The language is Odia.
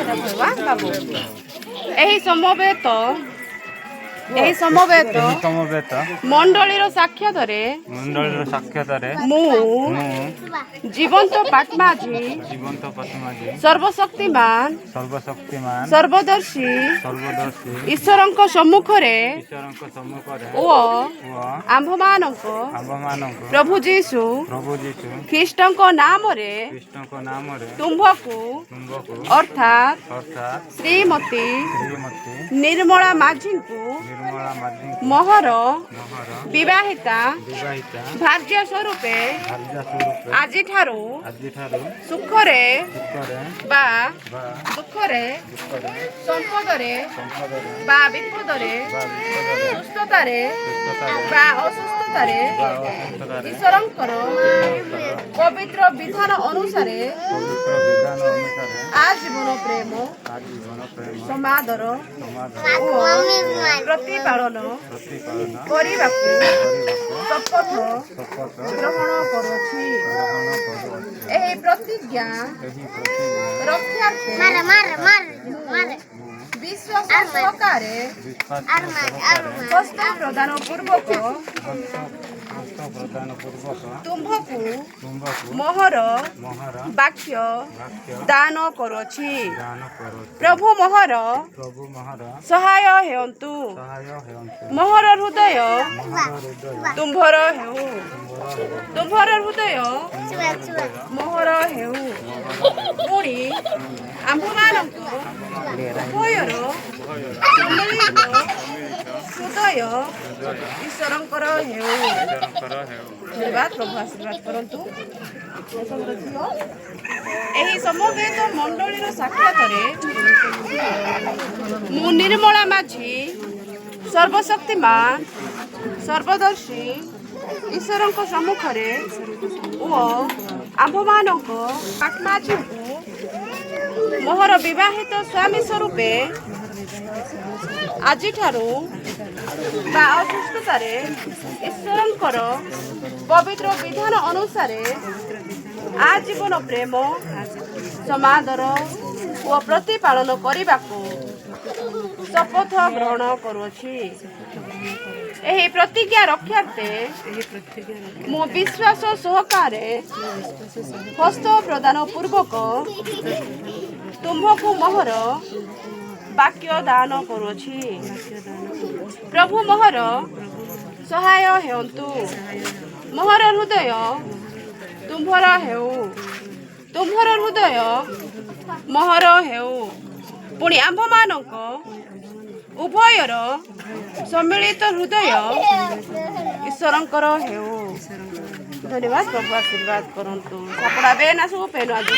ବାବୁ, ଏହି ସମବେତ ଏହି ସମବେତ ମଣ୍ଡଳୀର ସାକ୍ଷାତରେ ମଣ୍ଡଳୀର ସାକ୍ଷାତରେ ମୁଁ ମୁଁ ଜୀବନ୍ତ ପାଟମାଝୀ ଜୀବନ୍ତ ପଦ୍ମାଜୀ ସର୍ବଶକ୍ତିମାନ ସର୍ବଶକ୍ତିମାନ ସର୍ବଦର୍ଶୀ ସର୍ବଦର୍ଶୀ ଈଶ୍ୱରଙ୍କ ସମ୍ମୁଖରେ ଈଶ୍ୱରଙ୍କ ସମ୍ମୁଖରେ ଓ ଓ ଆମ୍ଭମାନଙ୍କ ଆମ୍ଭମାନଙ୍କୁ ପ୍ରଭୁ ଯୀଶୁ ପ୍ରଭୁ ଯୀଶୁ ଖ୍ରୀଷ୍ଟଙ୍କ ନାମରେ ଖ୍ରୀଷ୍ଟଙ୍କ ନାମରେ ତୁମ୍ଭକୁ ତୁମ୍ଭକୁ ଅର୍ଥାତ୍ ଅର୍ଥାତ୍ ଶ୍ରୀମତୀ ଶ୍ରୀମତୀ ନିର୍ମଳା ମାଝୀଙ୍କୁ ନିର୍ମଳା ମାଝୀଙ୍କୁ ମୋହର ମୋହର ବିବାହିତା ବିବାହିତା ଭାର୍ଯ୍ୟା ସ୍ୱରୂପେ ଭାର୍ଯ୍ୟା ସ୍ୱରୂପେ ଆଜିଠାରୁ ଆଜିଠାରୁ ସୁଖରେ ସୁଖରେ ବା ବା ଦୁଃଖରେ, ଦୁଃଖରେ, ସମ୍ପଦରେ ସମ୍ପଦରେ ବା ବିପଦରେ, ବା ବିପଦରେ, ସୁସ୍ଥତାରେ ସୁସ୍ଥତାରେ ବା ଅସୁସ୍ଥତାରେ ବା ଅସୁସ୍ଥତାରେ ଈଶ୍ୱରଙ୍କର ପବିତ୍ର ବିଧାନ ଅନୁସାରେ ପବିତ୍ର ବିଧାନ ଅନୁସାରେ ଆଜୀବନ ପ୍ରେମ, ଆଜୀବନ ପ୍ରେମ, ସମାଦର ସମାଦର ଓ ପ୍ରତିପାଳନ ପ୍ରତିପାଳନ କରିବାକୁ କରିବାକୁ ଶପଥ ଶପଥ ଗ୍ରହଣ କରୁଅଛି। ଗ୍ରହଣ କରୁଅଛି। ଏହି ପ୍ରତିଜ୍ଞା ଏହି ପ୍ରତିଜ୍ଞା ରକ୍ଷାର୍ଥେ ବିଶ୍ୱାସ ସହକାରେ ବିଶ୍ୱାସ ସହକାରେ ହସ୍ତ ପ୍ରଦାନ ପୂର୍ବକ ହସ୍ତ ପ୍ରଦାନ ପୂର୍ବକ ତୁମ୍ଭକୁ ତୁମ୍ଭକୁ ମୋହର ମୋହର ବାକ୍ୟ ବାକ୍ୟ ଦାନ କରୁଅଛି। ଦାନ କରୁଅଛି। ପ୍ରଭୁ ମୋହର ପ୍ରଭୁ ମୋହର ସହାୟ ହେଉନ୍ତୁ। ସହାୟ ହେଉନ୍ତୁ। ମୋହର ହୃଦୟ ମୋହର ହୃଦୟ ତୁମ୍ଭର ହେଉ। ତୁମ୍ଭର ହେଉ। ତୁମ୍ଭର ହୃଦୟ ମୋହର ହେଉ। ପୁଣି ଆମ୍ଭମାନଙ୍କ ଉଭୟର ସମ୍ମିଳିତ ହୃଦୟ ଈଶ୍ୱରଙ୍କର ହେଉ। ଈଶ୍ୱରଙ୍କର ହେଉ। ଧନ୍ୟବାଦ। ପ୍ରଭୁ ଆଶୀର୍ବାଦ କରନ୍ତୁ। ଏହି ସମବେତ ମଣ୍ଡଳୀର ସାକ୍ଷାତରେ ମୁଁ ନିର୍ମଳା ମାଝୀ ସର୍ବଶକ୍ତିମାନ ସର୍ବଦର୍ଶୀ ଈଶ୍ୱରଙ୍କ ସମ୍ମୁଖରେ ଓ ଆମ୍ଭମାନଙ୍କ ଆତ୍ମାଝୀଙ୍କୁ ମୋହର ବିବାହିତ ସ୍ୱାମୀ ସ୍ୱରୂପେ ଆଜିଠାରୁ ବା ଅସୁସ୍ଥତାରେ ଈଶ୍ୱରଙ୍କର ପବିତ୍ର ବିଧାନ ଅନୁସାରେ ଆଜୀବନ ପ୍ରେମ, ସମାଦର ଓ ପ୍ରତିପାଳନ କରିବାକୁ ଶପଥ ଗ୍ରହଣ କରୁଅଛି। ଏହି ପ୍ରତିଜ୍ଞା ରକ୍ଷାର୍ଥେ ମୁଁ ବିଶ୍ୱାସ ସହକାରେ ହସ୍ତ ପ୍ରଦାନ ପୂର୍ବକ ତୁମ୍ଭକୁ ମୋହର ବାକ୍ୟ ଦାନ କରୁଅଛି। ପ୍ରଭୁ ମୋହର ସହାୟ ହେଉନ୍ତୁ। ମୋହର ହୃଦୟ ତୁମ୍ଭର ହେଉ। ତୁମ୍ଭର ହୃଦୟ ମୋହର ହେଉ। ପୁଣି ଆମ୍ଭମାନଙ୍କ ଉଭୟର ସମ୍ମିଳିତ ହୃଦୟ ଈଶ୍ୱରଙ୍କର ହେଉ। ଧନ୍ୟବାଦ। ପ୍ରଭୁ ଆଶୀର୍ବାଦ କରନ୍ତୁ। ସାପଡ଼ା ବେନା ସବୁ ପେନୁ ଆଜି।